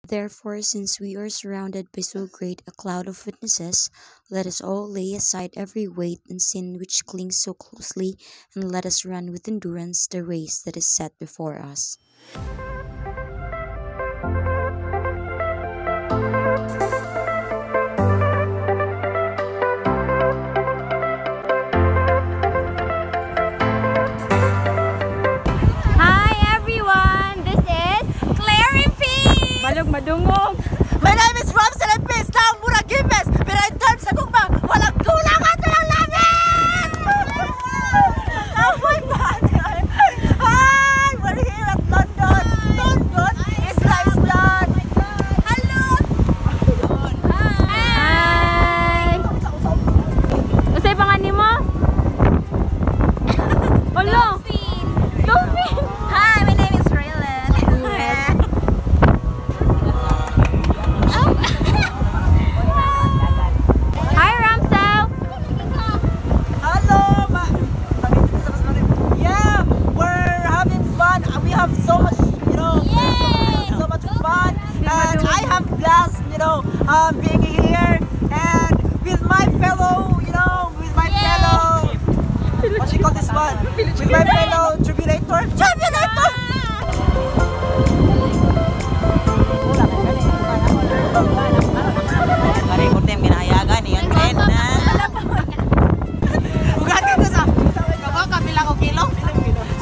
Therefore, since we are surrounded by so great a cloud of witnesses, let us all lay aside every weight and sin which clings so closely, and let us run with endurance the race that is set before us. Hi everyone! This is Claire and Peace! Balog madungog! My name is Robson and Peace, taong murag gimes, pero in terms sa gugma, walang kulang ato ang langis! Oh my God! Hi! We're here at London! London! Isla Island! Hello! Hi! Unsay pangan nimo? Olo! Dolphin! Hi, my name is Raylan. Hi Ramsel! Hello! Yeah! We're having fun! We have so much, so much fun! And I have blast, being here and with my fellow, what you call this one? With my fellow tribulator. Tribulator! Kare ko tem ginahayagan ni yon ken na. Bugati ko sa Kawa ka pila ko kilo?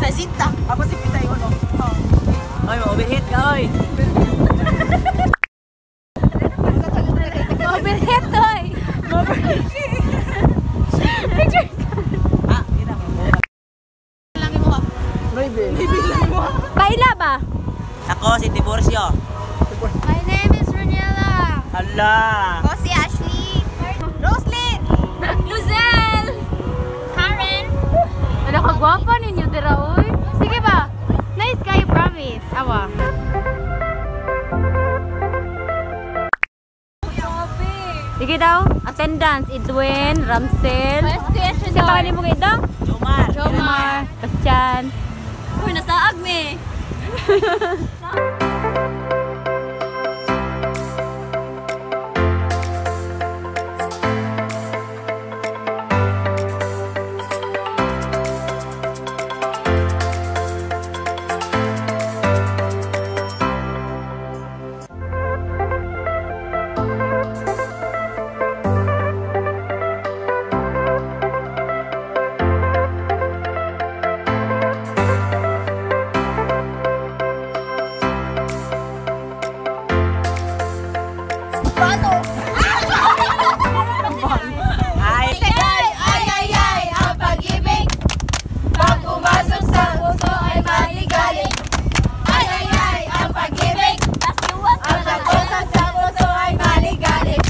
Sa sinta. Ako si Pita yun, no? Oy, ma-overheat ka oy. Overhead toy! Picture! Ah, ina mo. Paila ba? Ako si Tiburcio. My name is Renella. Hala. Ako si Ashley. Roslyn. Luzelle. Karen. Ano ka gwapa ninyo dira oy? Sige ba? Nice kayo, promise. Awa. Sige daw, attendance Edwin, Ramsel. Siya pa mo kay daw? Jomar. Jomar, Bastian. Uy, nasaag me. Ay, Ay, ay, ay, ay, ang pag-ibig. Pag pumasok sa puso ay maligalig. Ay, ay, ay, ang pag-ibig. Ang pagpasok sa puso ay maligalig.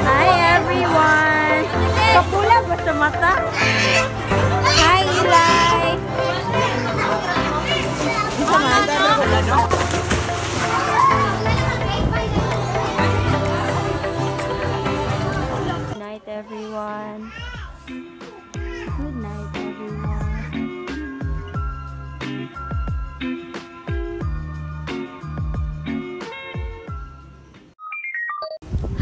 Hi everyone. Kapula ba sa mata? Hi Eli. Good night everyone. Good night everyone.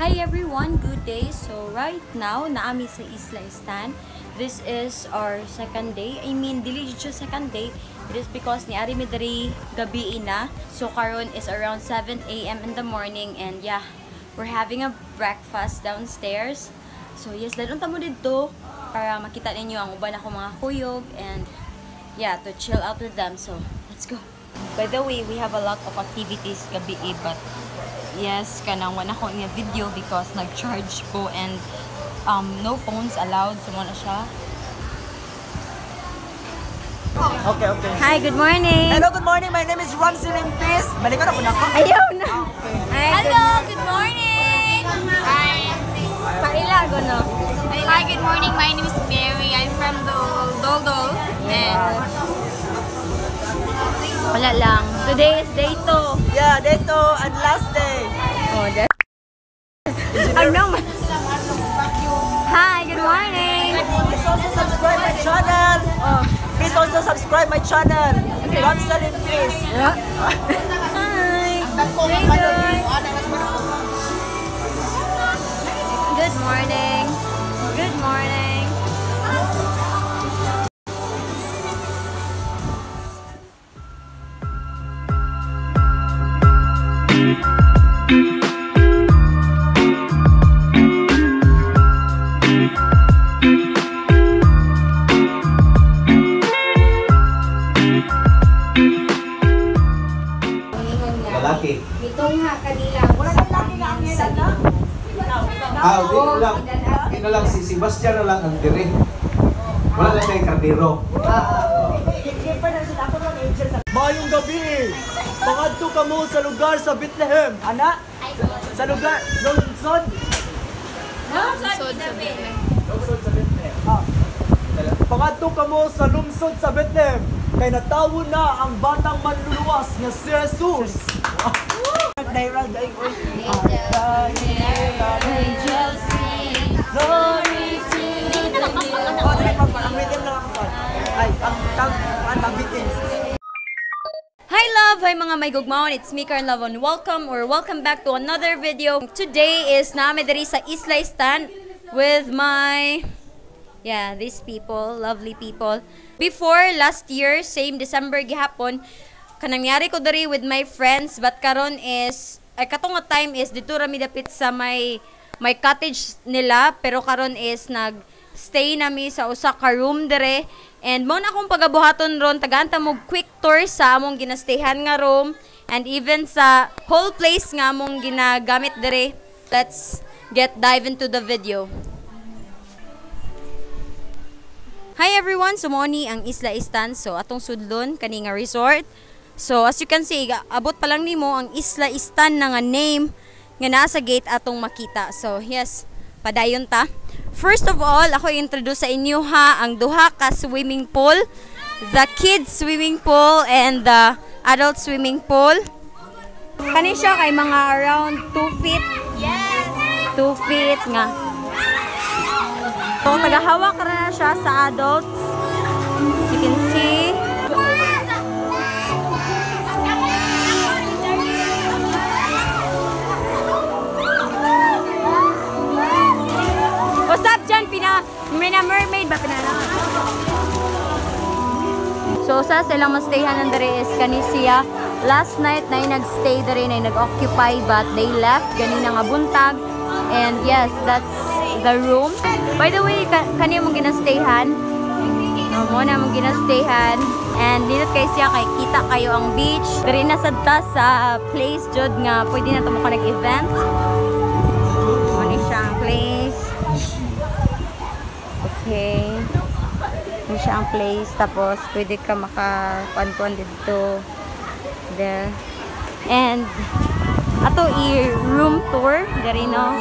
Hi everyone, good day. So right now, naami sa Isla Istan. This is our second day. I mean, dili jud siya second day. It is because niari mi diri gabi na. So karon is around 7 a.m. in the morning and yeah, we're having a breakfast downstairs. So yes, dadon ta mo didto para makita ninyo ang uban ako mga kuyog and yeah, to chill out with them. So let's go. By the way, we have a lot of activities gabi eh, but yes, kanang wala ko nga video because nag-charge ko and no phones allowed, so mo na siya. Okay. Hi, good morning. Hello, good morning. My name is Ramsey Limpis. Balikan ako na ako. Ayaw na. Hi, Hello, good morning. Hi. Paila go no. Hi, good morning. My name is Mary. I'm from Dol Dol. And Wala lang. Today is day 2. Yeah, day 2 and last day. Oh, that. Ano man? Hi, good morning. Please also subscribe my channel. Oh. Please also also subscribe my channel. Ramsel in peace. Hi! Good morning. Good morning. Lalaki. Mitungha kanila sa pangyan sa Ah, okay na lang. Okay na lang si Sebastian na lang ang dire. Wala lang tayong kardero. Maayong gabi. Pangadto kamo sa lugar sa Bethlehem. Ana? Sa lugar lungsod. Lungsod sa Bethlehem. Lungsod sa Bethlehem. Ah. Pangadto kamo sa lungsod sa Bethlehem kay natawo na ang batang manluluwas nga si Jesus. Angels sing, glory to the Oh, dali pa ang rhythm lang ang ay ang tag ang beatings. Hi love! Hi mga may gugmaon! It's me, Karen Lavon. Welcome or welcome back to another video. Today is naa mi diri sa Isla Istan with my, yeah, these people, lovely people. Before, last year, same December gihapon, kanang niari ko diri with my friends, but karon is, ay katong nga time is dito ra mi dapit sa may cottage nila, pero karon is nag stay nami sa usa ka room dire and mao na akong pagabuhaton ron, tagaan ta mo quick tour sa among ginastayhan nga room and even sa whole place nga among ginagamit dire. Let's get dive into the video. Hi everyone! So mao ni ang Isla Istan. So atong sudlon kani nga resort. So as you can see, abot pa lang nimo ang Isla Istan na nga name nga naa sa gate atong makita. So yes, padayon ta. First of all, ako i-introduce sa inyo ha ang duha ka swimming pool. The kids swimming pool and the adult swimming pool. Kani siya kay mga around 2 feet. Yes! 2 feet nga. So, tagahawak ra na siya sa adults. As you can see. What's up dyan? Pina mermaid ba? Pina So, sa silang mastayhan ng dere is kani siya. Last night na nag-stay dere na nag-occupy but they left ganina nga buntag. And yes, that's the room. By the way, kani mong ginastayhan. No, mo na mong ginastayhan. And dito kay siya kay kita kayo ang beach. Dere na sad ta sa place jud nga pwede na to mo ka nag-event. Mo ni siya ang place. Okay. Mo siya ang place tapos pwede ka maka-kuan-kuan dito. There. And ato i-room tour diri no.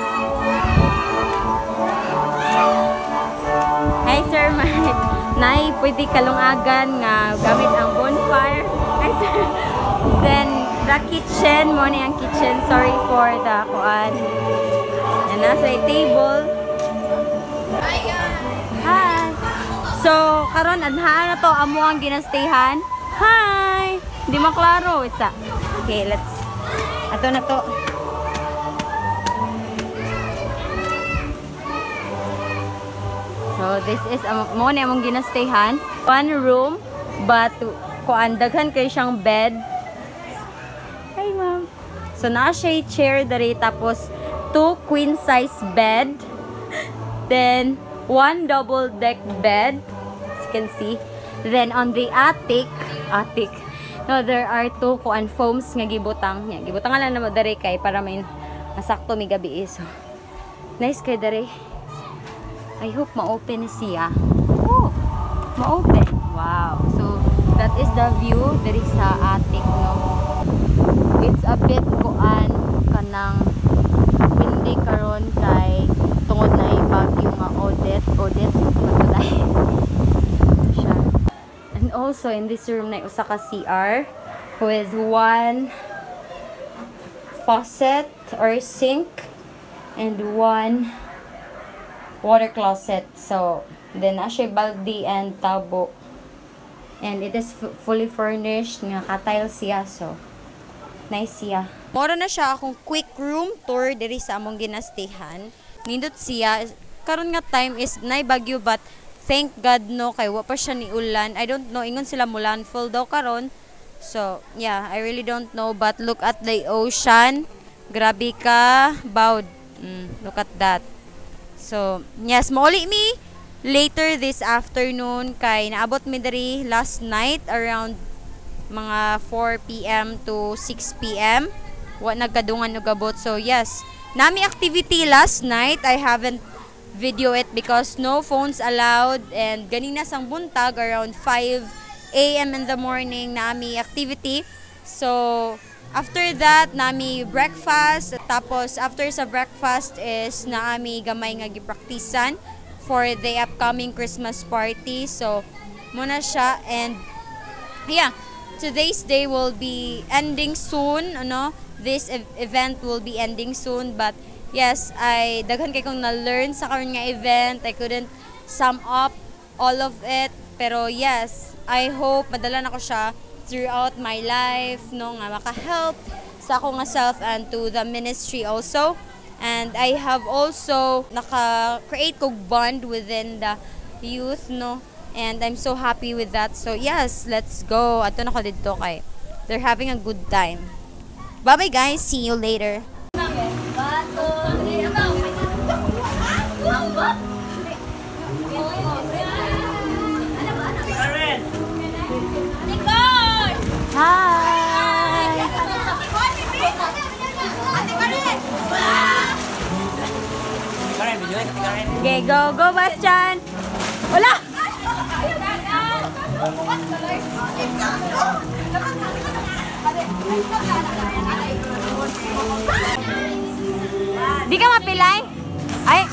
Hi Sir Mike. Nay, pwede kalungagan nga gamit ang bonfire. Hi sir. Then the kitchen, mo ni ang kitchen. Sorry for the kuan. Yan nasa table. Hi guys! Hi. So, karon adhaan na to amo ang ginastayhan. Hi. Hindi maklaro. It's a. Okay, let's. Ato na to. So, this is mo ni among ginastayhan. One room, but kuan daghan kay siyang bed. Hi, ma'am. So, naa siya chair diri tapos two queen size bed. Then one double deck bed, as you can see. Then on the attic, no, there are two kuan foams nga gibutang. Nya, gibutang lang namo diri kay para may masakto mi gabi eh. So, nice kay diri. I hope ma-open siya. Oh, ma-open. Wow. So, that is the view diri sa attic, no. It's a bit kuan kanang windy karon kay tungod na bagyo nga Odette, magtulay. Siya. And also in this room na usa ka CR with one faucet or sink and one water closet. So then na siya baldi and tabo. And it is fully furnished nga ka-tile siya, so nice siya. Mora na siya akong quick room tour diri sa among ginastihan. Nindot siya. Karon nga time is nay bagyo, but thank God, no, kay wa pa siya ni ulan. I don't know, ingon sila mulandfall daw karon. So, yeah, I really don't know, but look at the ocean. Grabe ka bawd. Look at that. So, yes, mauli mi later this afternoon kay naabot mi diri last night around mga 4 p.m. to 6 p.m. Wa nagkadungan og abot. So, yes, nami activity last night. I haven't video it because no phones allowed, and ganina sang buntag around 5 a.m. in the morning nami activity. So, after that, nami breakfast. Tapos, after sa breakfast is naami gamay nga gipraktisan for the upcoming Christmas party. So, muna siya, and yeah, today's day will be ending soon, ano? This event will be ending soon, but yes, I daghan kay kong na-learn sa karon nga event. I couldn't sum up all of it, pero yes, I hope madala na ko siya throughout my life, no, nga maka-help sa ako nga self and to the ministry also. And I have also naka-create kog bond within the youth, no? And I'm so happy with that. So yes, let's go. Ato na ko dito kay they're having a good time. Bye-bye, guys. See you later. Karen! Hi! Karen, video ka, Karen. Okay, go, go, Bastian! Wala! Di ka mapilay? Ay!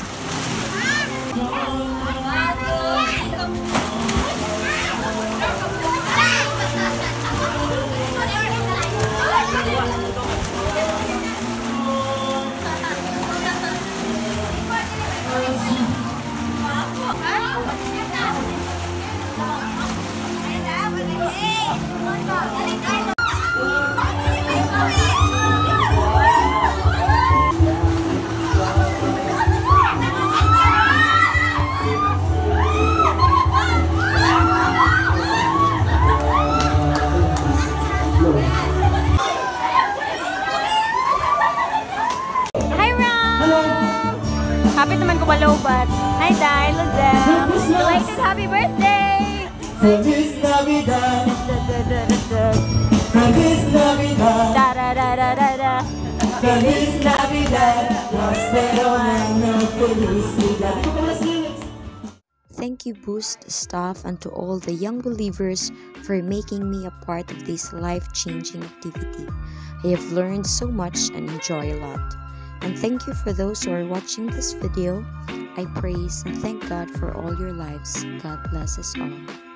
Hi, Ram! Happy naman ko malobat. Hi, Dai, Lozelle. Belated happy birthday! Feliz Navidad, Feliz Navidad, Da da da da da da. Feliz Navidad, prospero año, felicidad. Thank you, Boost staff, and to all the young believers for making me a part of this life-changing activity. I have learned so much and enjoy a lot. And thank you for those who are watching this video. I praise and thank God for all your lives. God bless us all.